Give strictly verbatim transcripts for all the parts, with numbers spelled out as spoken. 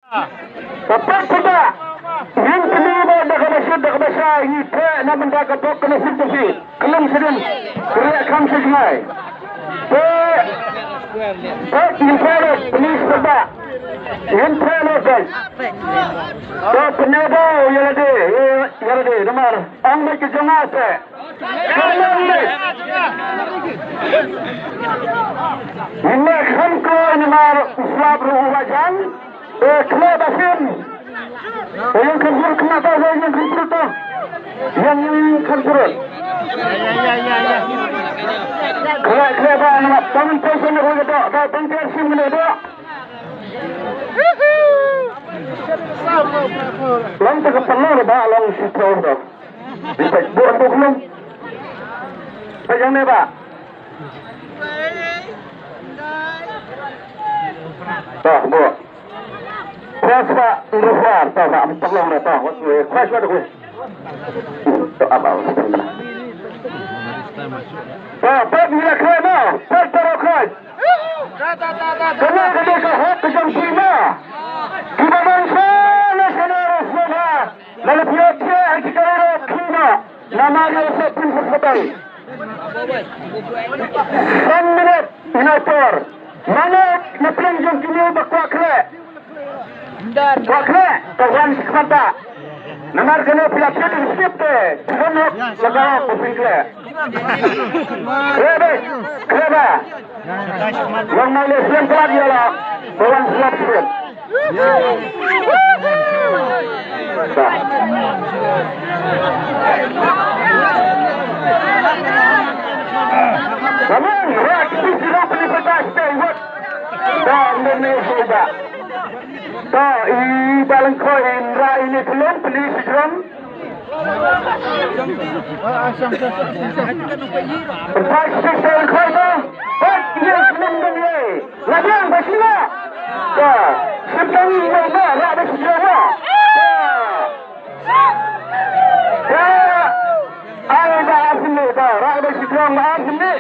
Ka pek pynda. Yin pynda ba da kaba shit da kaba shai ngi pek na bynta ka pek kena shit ka shit. Kelung shadin. Kria kham shit ngai. Pek. Pek yin pek pynda pynda. Yin pek pek. Ka pynda ba yalade yalade namar. Ang mai ke jong nga pek. Ine kham ko ine mar u slap ruh u la jang. E khle ba sim. E yang kan jur kena ta e yang kan jur ta. Yang yang kan jur. Khle khle ba na tang poi sana ruh da ba tang ter sim ne da. Long ta ka pala ba long si pro da. Di pek buat tu belum. Pek yang ni ba. Dah buat. Kuas ba luar tau ba am tolong dah tau. Wat kuas ba kuas. Tu apa? Tau pek ni lah kena. Pek terus kuas. Kena kena ke hok ke jong Cina. Kita bangsa nasional Rasulullah. Lalu pia pia kita ro Cina. Nama dia usah pun sesebai. San minit ina por. Mano na pdeng jong kine ba kwah khleh. Kwah khleh, to wan sha khmat ba. Namar kane phi la phet sip te. Jong hok lada ko phi khleh. Khleh ba. Khleh ba. Long mai le sian plat ïa la. To wan slap sip. Come on, right, this is open the back, stay what? Down the middle, hold up. To, i balang ko in ra ini tulung, please, drum. Right, this is the corner. Right, yes, London, yeah. Ladiang ba sila. Ka. Sentang ni ba ba ra ba sila ba. Ka. Ka. Ai ba sila ba ra ba sila ba sila.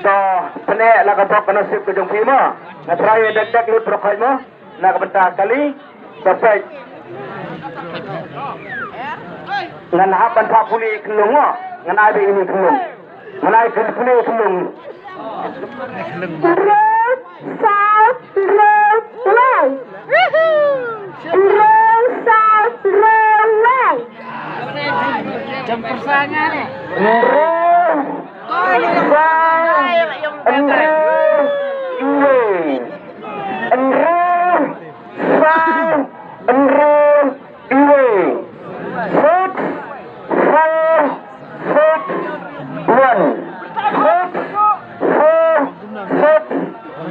Ka. Pene la ka bok ka nasib ka jong phi mo. Na trai dek dek lut rokai mo. Na ka bynta kali, ka peit. Ngan hap ban phah pule khynlung, ngan ai ba ine khynlung. Ngan ai pule khynlung. Hynriew, saw, hynriew, wei. Hynriew, saw, hynriew, wei. Hynriew, saw, hynriew, wei. Hynriew, saw, hynriew, wei. Six, four, six, one. Six, four, six,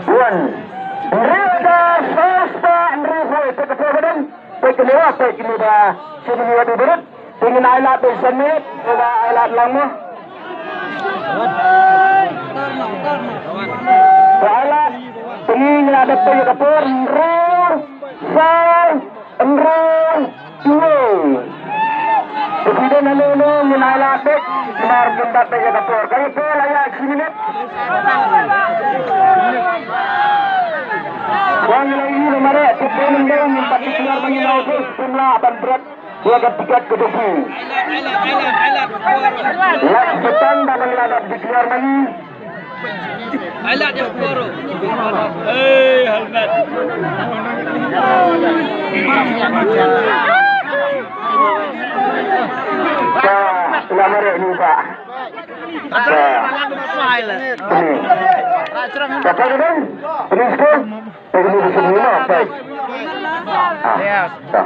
one. Hynriew hajar saw spah hynriew phew. Peit ka por ba dang. Peit kane ba, peit kane ba. Shu mih ïa u barit. Te ngin ai lad beit san minit, te ba ai lad lang mo. Te ai lad, te ngin ai lad beit ïa ka por, hynriew, saw, hynriew, wei. Te phi don hano hano ngin ai lad beit, namar ngin bat beit ïa ka por. Ka ïa por la ïa shi minit. Wan ngi la ïohi na mareh, te phi don hano ngin bat declare ma ngi na office, phi lah ban bret. Ïa ka tiket ka jong phi. Lak satan ba nang la dap declare ma ngi. Ai lad ïa u koro. Eh, helmet. Ka la mareh ni ba. Ka. Ni. Ka ka dong. Please go. Peit, ini di sini, no? Peit. Ah, ta.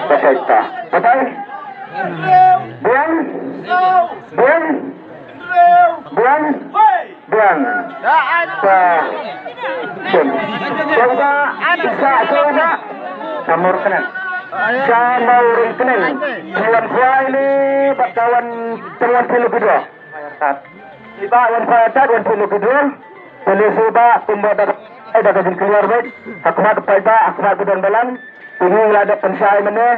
Peit, ta. Peit. Biang. Biang. Biang. Biang. Ta. Sim. Coba, bisa, coba. Samur kenen. Samur kenen. Tuan Kuai ni, bad kawan, tuan pilu kedua. Iba wan patat wan pulu kidul. Pele suba kumba da, eh, da ka jingkliar bait. Hakmat paita, hakmat bidan balang. Ini la da pynshai mene.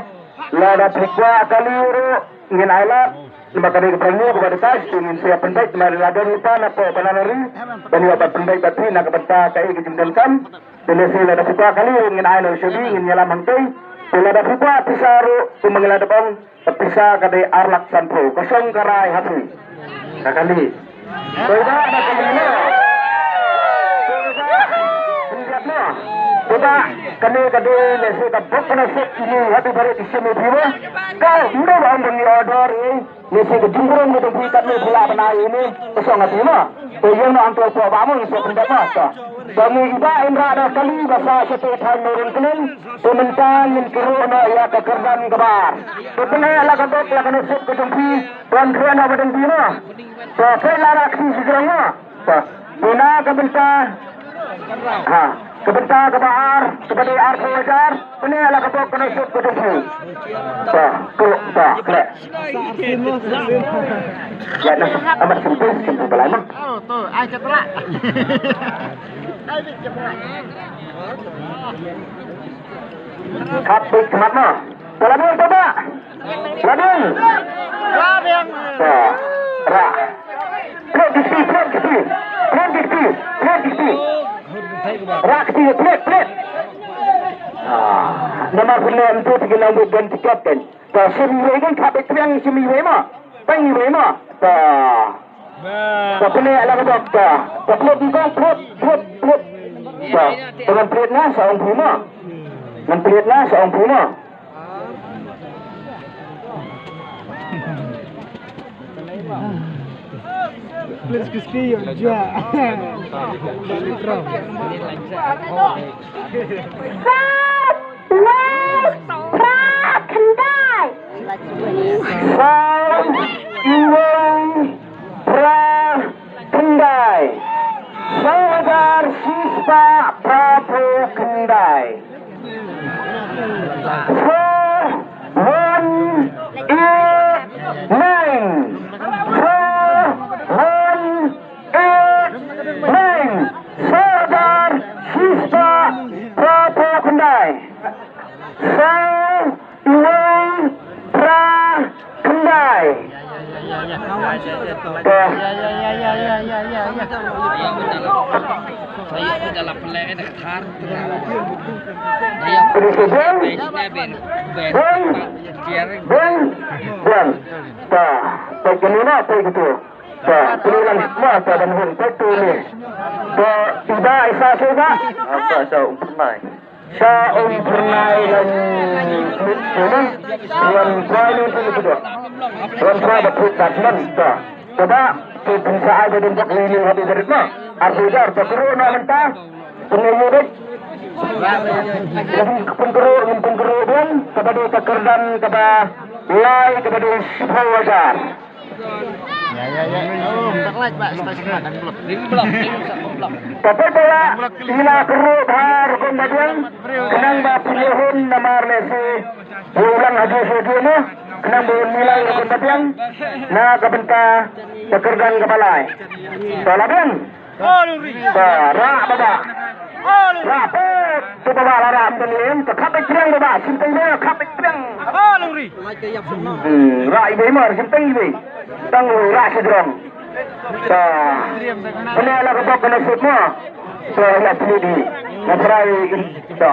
La da prikwa kali ru ngin ailat. Namar ka dei ka briew kaba dei ka, ngin sa ïa pynbeit, namar la don lypa na pdeng ba la ri ban ïa pynbeit bad phi na ka bynta kaei ka jingdonkam. Te lehse lada phi kwah kali ngin ai noh sha phi, ngin ïalam hangtei. Te lada phi kwah pisa ruh, kumba ngi la dep ong, ka pisa ka dei ar lak sanphew, ka shong ka rai ha phi. Ka kali. Te ba na kali na. Te ba kane ka dei lehse ka bok ka nasib ïa ngi ha phi baroh ki shim ïa phi ba. Ka ym dei ba ong ba ngi order ïa Ngi sa ka jingburom ka jong phi katne phi lah ban ai ïa ine ka song ha phi mo. Te ïeng noh hangto hapoh bah mo, ngi sa pyndep mo. To, to ngi i Bah Inra da kali ba sah shatei thaiñ Mawryngkneng. Te mynta ngin kyrhuh noh ïa ka kyrdan kaba ar. Te pyneh la ka bok la ka nasib ka jong phi. Wan kren noh ba dang phi mo. To peit la rah kti shi jrong mo. To, pyneh ka bynta. Ha, ka bynta kaba ar, kaba dei arphew hajar, pyneh la ka bok ka nasib ka jong phi. To, to, to, khleh. Ïa na, amat simple, simple balai ma. Oh, to, ai chatla. Ai chatla. Khap beit khmat ma. Pala biang to ba. Pala biang. Pala biang. To. Rah. Plet di kti, plet di kti. Plet di kti, plet di kti. Rah kti, plet, plet. Ah, namar pynlong tu ti ki nang buat ganti kapten. To, shim iwei kan, khap beit triang, shim iwei ma. Pang iwei ma. To. To pyneh la ka bok to. To pyneh di kong pyneh, pyneh, pyneh. To. To ngan pyneh na sa ong pyneh ma. Ngan pyneh na sa ong pyneh ma. Please, Christy, you ja. Sat wei phra khyndai. Sat wei phra khyndai. Saw hajar shispah phraphew khyndai. Four one eight nine. Four one eight nine. Saw hajar shispah phraphew khyndai. Saw wei phra khyndai. Te. Pyneh sha biang. Biang. Biang. Biang. Te. Te kane na, te kito. Te. Pyneh lang semua, te ban hun. Te tu ni. Te. Iba, isa, isa. Apa sa umpamai? Sa um pyrnai lang. Wan pyrnai ni tu tu. Wan pyrnai da put dat man ta. Coba tu pun sa ai da dun tak ni ni hadi berit ma. Arti jar tak ru na menta. Pun ni ni. Jadi pun kru, pun kru biang. Kepada takerdan, kepada lai, kepada sipau ajar. Ya, ya, ya. Oh, tak laj, Pak. Stai sengah, dan blok. Ring blok, ring blok. Tapi pala ila kru bha rukun badiang, khnang ba pynlehun namar lehse. Ulang haji sudi ma, khnang ba un milai rukun badiang. Na ka bynta takerdan ka balai. Pala biang. Ba, rah baba. Rah pet. Tu baba la rah mynta ni em. Tu khap beit triang baba. Sim teng baba khap beit triang. Hmm, rah iwei mar, sim teng iwei. Tang iwei, rah sejrong. Ta. Pyneh la ka bok ka nasib mo. Ta, la pyneh di. Na prai in. Ta.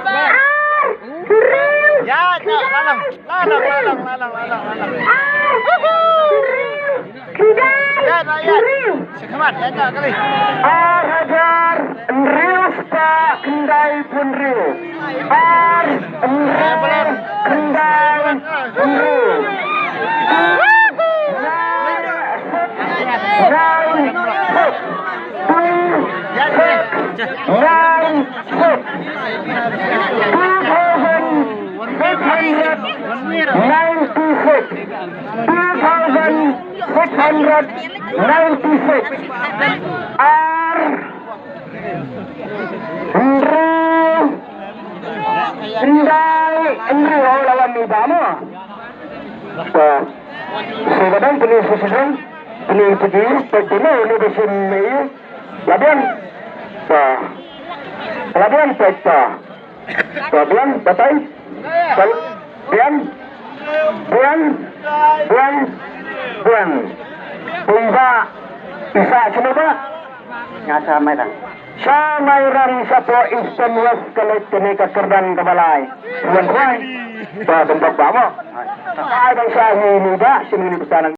Ar, hynriew, ya, ya, lalang, lalang, lalang, lalang, lalang, lalang. Ar, hynriew, khyndai, ya, ya, ya, hynriew. Shikmat, ya, ya, kali. Ar hajar hynriew spah khyndai phew hynriew. Ar hynriew khyndai phew hynriew. Nine six, nine six. Two six nine six. Two thousand six hundred ninety-six. Two thousand six hundred ninety-six. Ar hynriew khyndai hynriew. Oh, la wan ni ba mo. Sa, sa ba dang pynlong sa sa dang pynlong pynlong pynlong pynlong pynlong. Labian. Sa. Labian pek sa. Sa bian batai. Sa bian. Bian. Bian. Buan. Pynba isa chino ba? Nga sa mai rang. Sa mai rang sa po Eastern West College kane ka kyrdan ka balai. Buan buan. Ba bendok ba mo. Ai bang sa hi ni ba sini ni pesanan.